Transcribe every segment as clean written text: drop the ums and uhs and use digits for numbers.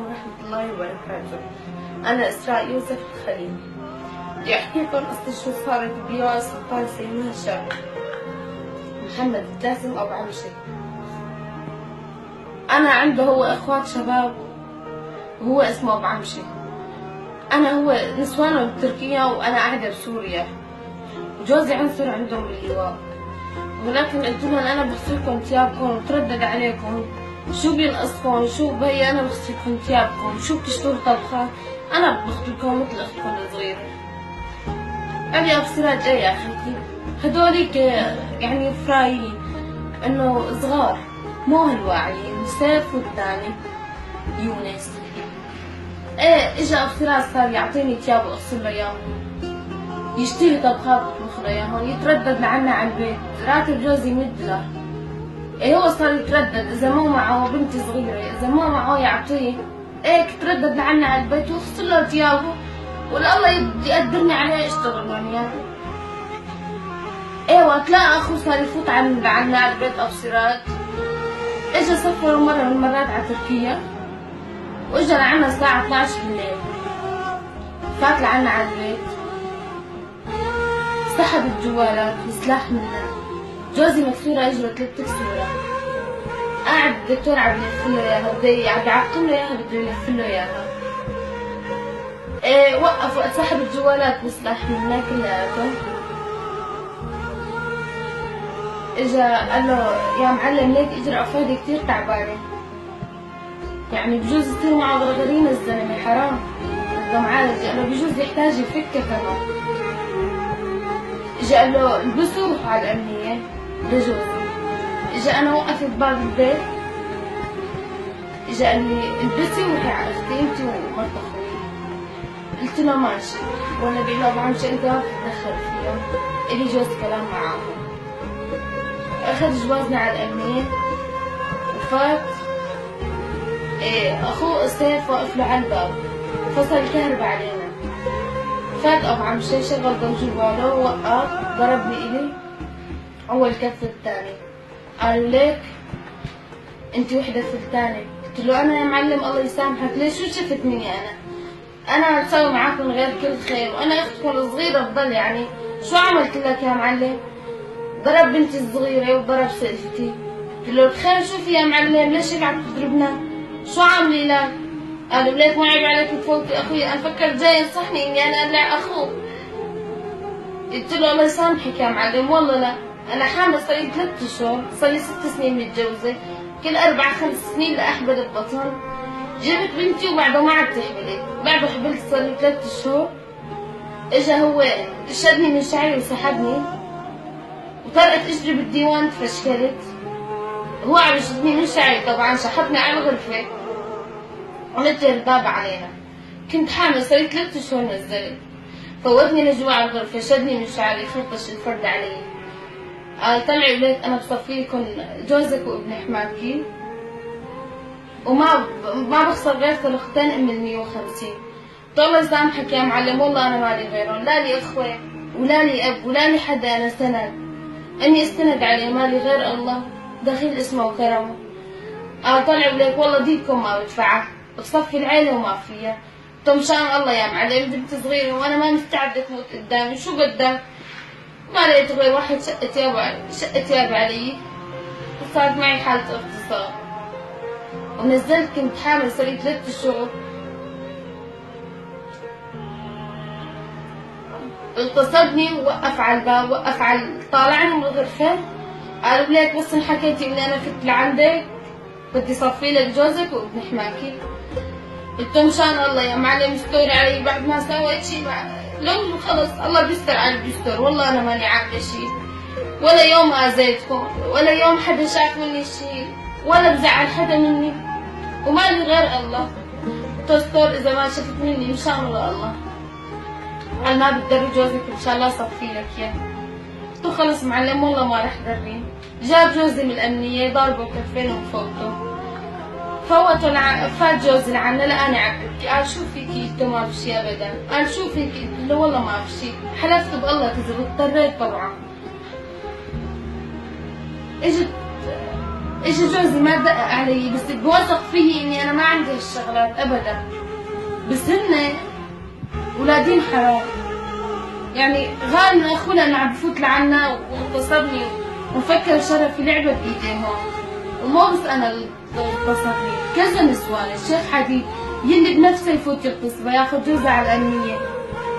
ورحمة الله وبركاته. أنا إسراء يوسف الخليل. بدي أحكي لكم قصتي شو صارت بلواء سلطان سليمان شاه محمد الداسم أبو عمشي. أنا عنده هو إخوات شباب وهو اسمه أبو عمشي. أنا هو نسوانه بتركيا وأنا قاعدة بسوريا، وجوزي عنصر عندهم باللواء، ولكن قلت لهم أنا بغسلكم ثيابكم وتردد عليكم، شو بينقصكم شو بهي، أنا بغسلكم ثيابكم، شو بتشتروا طبخات أنا بطبخ لكم مثل أختكم الصغيرة. قال لي أبو سراج إيه يا أخيتي هدوليك يعني فرايين إنه صغار مو هالواعيين، سيف والثاني يونس. إيه إجا أبو سراج صار يعطيني ثياب وأغسل له إياهم، يشتري طبخات ويطبخ له إياهم، يتردد لعنا على البيت، راتب جوزي 100 دولار. إيه هو صار يتردد إذا مو معه، بنتي صغيرة إذا مو معه يعطيه، إيه تردد لعنا على البيت واغسل له ثيابه، ولا الله يقدرني عليه اشتغل يعني. إيه وقت لقى أخوه صار يفوت عنا على البيت أبو سراج، إجا سفر مرة من المرات على تركيا، وإجا لعنا الساعة 12 بالليل، فات لعنا على البيت، سحب الجوالات وسلاح منا، جوزي مكسورة اجره 3 كسورة، قاعد الدكتور عم يلف له اياها، بده عم يعقم له اياها، بده يلف له اياها. إيه وقف وقت سحب الجوالات وسلاح منا كلياته. اجا قال له يا معلم ليك اجر افادي كثير تعبانة، يعني بجوز يصير معه غرغرين الزلمة حرام بده معالج، قال له بجوز يحتاج يفكها كمان. اجا قال له البسوا روحوا على الأمنية لجوزي. اجا أنا وقفت باب البيت، اجا قال لي البسي وروحي على أختي أنت ومرت أخوي. قلت له ماشي، وأنا بقول له أبو عمشي أنت ما بتتدخل فيهم، إلي جوز كلام معاهم. أخذ جوازنا على الأمنية وفات. إيه أخوه سيف واقف له على الباب، فصل الكهرباء علينا. فات أبو عمشي شغل ضو جواله ووقف، ضربني إلي أول كف الثاني. قالوا ليك أنت وحدة فلتانة. قلت له أنا يا معلم الله يسامحك، ليش شو شفت مني أنا؟ أنا بسوي معاكم غير كل خير، وأنا أختكم الصغيرة بضل يعني شو عملت لك يا معلم؟ ضرب بنتي الصغيرة وضرب سلفتي. قلت له الخير شو في يا معلم؟ ليش هيك عم تضربنا؟ شو عاملي لك؟ قالوا ليك ما عيب عليك تفوتي اخوي، انا فكرت جاي ينصحني اني انا اقلع اخوه. قلت له الله يسامحك يا معلم، والله لا، انا حامل صار لي 3 اشهر، صار لي 6 سنين متجوزة، كل 4 5 سنين لاحبل ببطن. جبت بنتي وبعده ما عاد تحبلت، بعده حبلت صار لي 3 اشهر. اجا هو شدني من شعري وسحبني وطرقت اجري بالديوان، تفشكلت. هو عم يشدني من شعري طبعا، شحطني على الغرفة ونجر الباب علينا. كنت حامل صار لي 3 اشهر نزلت. فوتني لجوا على الغرفة، شدني من شعري، خرطش الفرد علي. قال طلعي ولاد أنا بصفيكم جوزك وابن حماكي، وما ما بخسر غير طلقتين من 150. الله يسامحك يا معلم، والله أنا مالي غيرهم، لا لي إخوة ولا لي أب ولا لي حدا، أنا سند إني استند عليه، مالي غير الله دخيل اسمه وكرمه. قال طلعي ولاد والله ديكم ما بدفعها، بصفي العيلة وما فيها. قلت مشان الله يا معلم بنت صغيرة وأنا ما مستعدة تموت قدامي، شو بدك؟ ما لقيت غير واحد شق ثياب علي، وصارت معي حالة اغتصاب. ونزلت كنت حامل صار لي 3 اشهر. اغتصبني ووقف على الباب، وقف على طالعني من الغرفة. قالوا ليك بس انحكيتي اني انا فت لعندك بدي صفي لك جوزك وابن حماكي. قلت له مشان الله يا معلم استوري علي بعد ما سويت شيء، لو خلص الله بيستر على بيستر، والله انا ماني عامله شيء، ولا يوم اذيتكم، ولا يوم حدا شاف مني شيء، ولا بزعل حدا مني، وما لي غير الله. تستر اذا ما شفت مني مشان الله. قال ما بتدري جوزك ان شاء الله صفي لك اياه. قلت له خلص معلم والله ما رح دري. جاب جوزي من الامنية ضربه كفين وفوته. فوتوا فات جوزي لعنا لقاني عم ببكي. قال شو فيكي؟ قلت له ما في شيء ابدا. قال شو فيكي؟ قلت له والله ما في شيء. حلفت بالله كذب، اضطريت طبعا. اجت اجى جوزي ما دقق علي، بس بوثق فيي اني انا ما عندي هالشغلات ابدا، بس هن ولادين حرام. يعني غار من اخوه لانه عم بفوت لعنا واغتصبني ومفكر شرفي لعبه بايديهم. ومو بس انا اللي اغتصبني، كذا نسوان. الشيخ حديد يلي بنفسه يفوت يغتصبها ياخذ جوزها على الأمنية،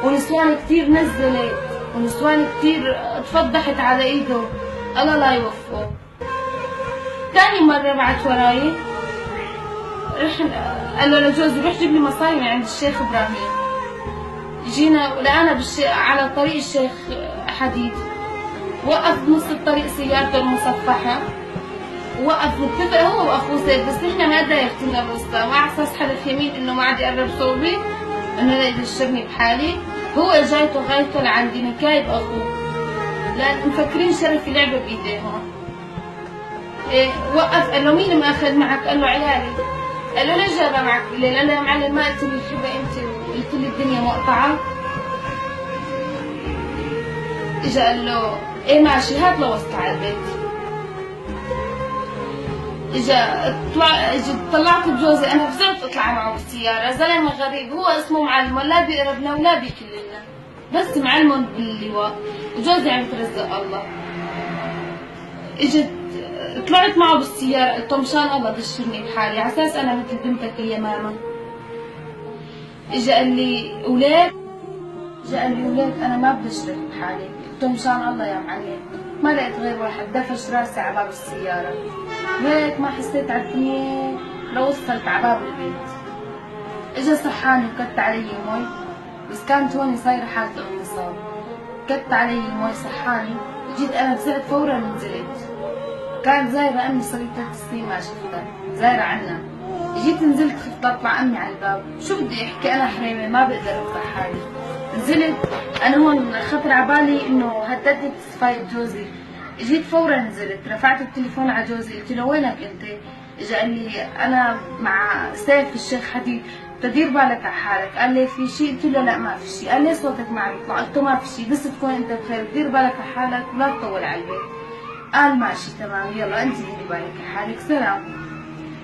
ونسوان كثير نزلت، ونسوان كثير تفضحت على ايده، الله لا يوفقه. ثاني مرة بعت وراي، رح قال له لجوزي روح جيب لي مصاري من عند الشيخ ابراهيم. جينا ولقانا على طريق الشيخ حديد، وقف بنص الطريق سيارته المصفحة، وقف متفق هو واخوه سيف، بس نحن ما دايرتنا الوسطى، ما على اساس حلف يمين انه ما عاد يقرب صوبي، انه لا يدشرني بحالي. هو جايته غايته لعندي نكايب اخوه، لان مفكرين شرفي لعبة بايديهم. إيه وقف قال له مين ماخذ معك؟ قال له عيالي. قال له ليش جابها معك بالليل؟ قال له يا معلم ما قلت لي شو انت وقلت لي الدنيا مقطعة. اجا قال له ايه ماشي هات لوصل على البيت. اجا طلع، اجا طلعت بجوزي، انا فزعت اطلع معه بالسيارة، زلمة غريب هو اسمه معلم لا بيقربنا ولا بيكلنا، بس معلم باللواء، وجوزي عم يترزق الله. اجت طلعت معه بالسيارة، قلت له مشان الله دشرني بحالي، على اساس انا مثل بنتك يا ماما. اجا قال لي ولاد، اجا قال لي ولاد انا ما بدشرك بحالي، قلت له مشان الله يا معلم. ما لقيت غير واحد دفش راسي على باب السيارة، هيك ما حسيت على الدنيا لو وصلت على باب البيت. اجا صحاني وكت علي مي، بس كانت هون صايرة حالة اغتصاب، كت علي مي صحاني، جيت انا فزعت فورا نزلت. كانت زايرة امي صار لي 3 سنين ما شفتها، زايرة عنا. جيت نزلت خفت اطلع امي على الباب، شو بدي احكي انا حريمة ما بقدر اطلع حالي. نزلت انا هون خطر على بالي انه هددني بتصفاية جوزي، جيت فورا نزلت رفعت التليفون على جوزي، قلت له وينك انت؟ اجا قال لي انا مع سيف الشيخ حديد، تدير بالك على حالك. قال لي في شيء؟ قلت له لا ما في شيء. قال لي صوتك ما عم يطلع؟ قلت له ما في شيء، بس تكون انت بخير، دير بالك على حالك ولا تطول على البيت. قال ماشي تمام يلا انت ديري بالك على حالك سلام.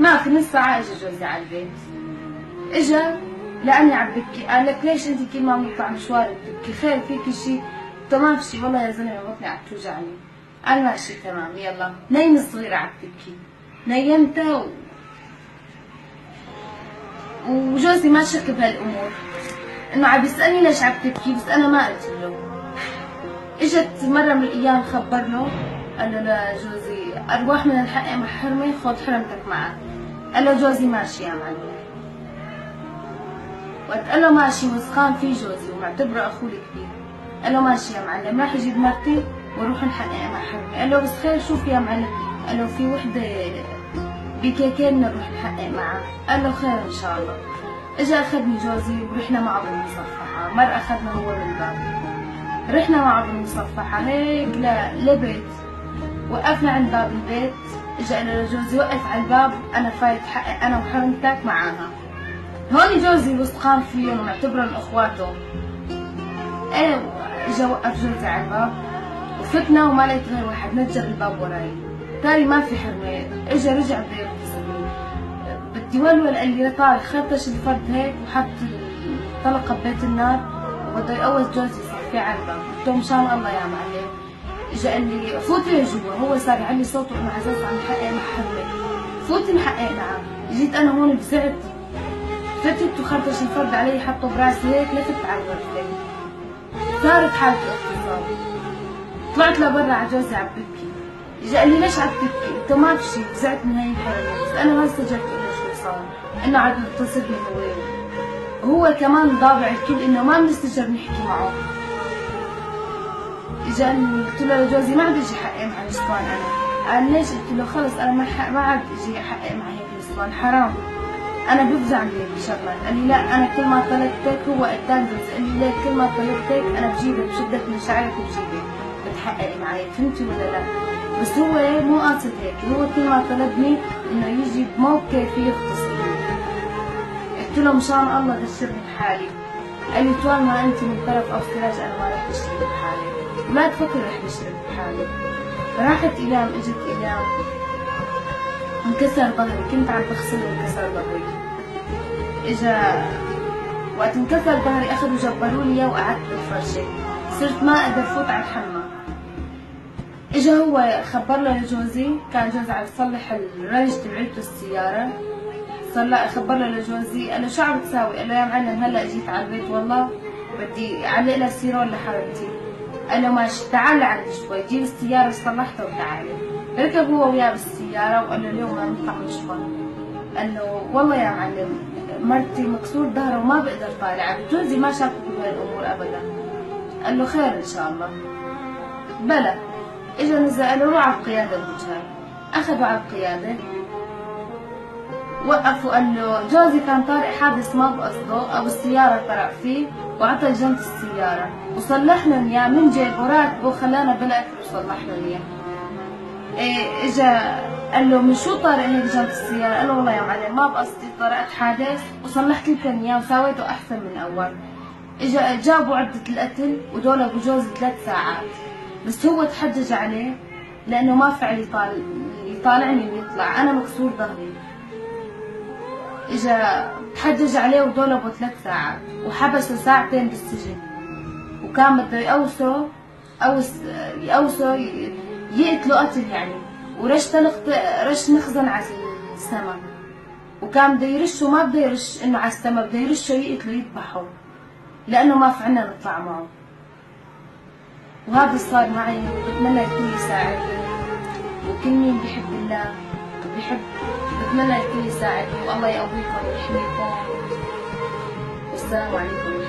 ما في نص ساعة اجى جوزي على البيت، اجا لاني عم ببكي. قال لك ليش انت كل ما بنطلع مشوار بتبكي؟ خير فيكي شيء؟ قلت له ما في شيء والله يا زلمة بطني عم توجعني. قال ماشي تمام يلا. نايمة صغيرة عم تبكي، نيمتها وجوزي ما شك بهالامور، انه عم بيسالني ليش عم تبكي، بس انا ما قلت له. اجت مرة من الايام خبرنه، قال له لجوزي ارواح من الحق مع حرمي، خذ حرمتك معك. قال له جوزي ماشي يا معلم. وقت قال له ماشي وسخان في جوزي ومعتبره اخوه الكبير، قال له ماشي يا معلم راح اجيب مرتي واروح نحقق مع حرمي. قال له بس خير شوف يا معلم؟ قال له في وحده بكيكين نروح نحقق معها. قال له خير ان شاء الله. اجا اخذني جوزي ورحنا معه بالمصفحه، مرة اخذنا هو بالباب، رحنا معه بالمصفحه هيك لبيت، وقفنا عند باب البيت. اجا قال لجوزي وقف على الباب انا فايت حقق انا وحرمتك معاها. هون جوزي وسخان فيهم ومعتبرهم اخواته. ايه اجا وقف جوزي على الباب وفتنا وما لقيت غير واحد نجر الباب وراي، تاري ما في حرمه. اجا رجع بده يغتصبني، بدي ولول قال لي طارق خرطش الفرد هيك وحط طلقه ببيت النار وبده يقوص جوزي يصفيه على الباب. قلت له مشان الله يا معلم. اجا قال لي فوتي لجوا، هو صار يعلي صوته انه على اساس عم يحقق مع حرمه، فوتي نحقق معه. جيت انا هون فزعت، فتت وخرطش الفرد علي حطه براسي هيك، لفت على الغرفة، صارت حالة اغتصاب. طلعت لبرا على جوزي عم ببكي، اجا قال لي ليش عم تبكي؟ قلت له ما في شيء، فزعت من هي الحرمة، بس انا ما استجبت له شو صار، انه عم يغتصبني هو، وهو كمان ضابع الكل انه ما بنستجر نحكي معه. اجا قال لي، قلت له لجوزي ما عاد اجي حقق مع نسوان انا. قال ليش؟ قلت له خلص انا ما عاد اجي حقق مع هيك نسوان، حرام، انا بفزع من هيك شغلات. قال لي لا انا كل ما طلبتك، هو قدام جوزي قال لي لا كل ما طلبتك انا بجيبك، بشدك من شعرك وبجيبك بتحققي معي، فهمتي ولا لا؟ بس هو مو قاصد هيك، هو كل ما طلبني انه يجي بموقف فيه يغتصبني. قلت له مشان الله دشرني بحالي. قال لي طول ما انت من طرف او سراج انا ما رح دشرك بحالي، ولا تفكر رح دشرك بحالي. راحت ايام اجت ايام، انكسر ظهري، كنت عم بغسل وانكسر ظهري. إجا وقت انكسر ظهري أخذوا جبروا لي إياه وقعدت بالفرشة، صرت ما أقدر فوت على الحمام. إجا هو خبر له لجوزي، كان جوزي عم يصلح الرج تبعته السيارة، صار خبر له لجوزي، قال له شو عم تساوي؟ قال له يا معلم هلا جيت على البيت والله بدي أعلق لها سيرون لحرمتي. قال له ماشي تعال لعندي شوي، جيب السيارة صلحتها وتعالي. ركب هو وياه بالسيارة وقال له اليوم ما نطلع مشوار. قال له والله يا معلم مرتي مكسور ظهرها وما بقدر طالعها، جوزي ما شافت بهالأمور أبدا. قال له خير إن شاء الله. بلى إجا نزل قال له روح على القيادة بوجهك. أخذوا على القيادة، وقفوا قال له جوزي كان طارق حادث ما بقصده أو السيارة طرق فيه وعطى جنط السيارة وصلح لهم إياه من جيبه راتبه، خلانا بلا أكل وصلح لهم إياه. إيه إجا قال له من شو طارق هيك جنط السيارة؟ قال له والله يا معلم ما بقصدي طرقت حادث وصلحت لكم إياه وسويته أحسن من أول. إجا جابوا عدة القتل ودولبوا جوزي 3 ساعات، بس هو تحجج عليه لأنه ما فعل يطالعني ويطلع، أنا مكسور ظهري. إجا تحجج عليه ودولبه 3 ساعات وحبسه 2 ساعة بالسجن، وكان بده يقوسه يقوسه يقتله قتل يعني، ورش رش مخزن على السما، وكان بده يرشه، ما بده يرش إنه على السما، بده يرشه يقتله يذبحه لأنه ما فعلنا نطلع معه. وهذا صار معي، بتمنى الكل يساعدني، وكل مين بيحب الله بيحب، بتمنى الكل يساعدني، والله يقويكم ويحميكم، والسلام عليكم.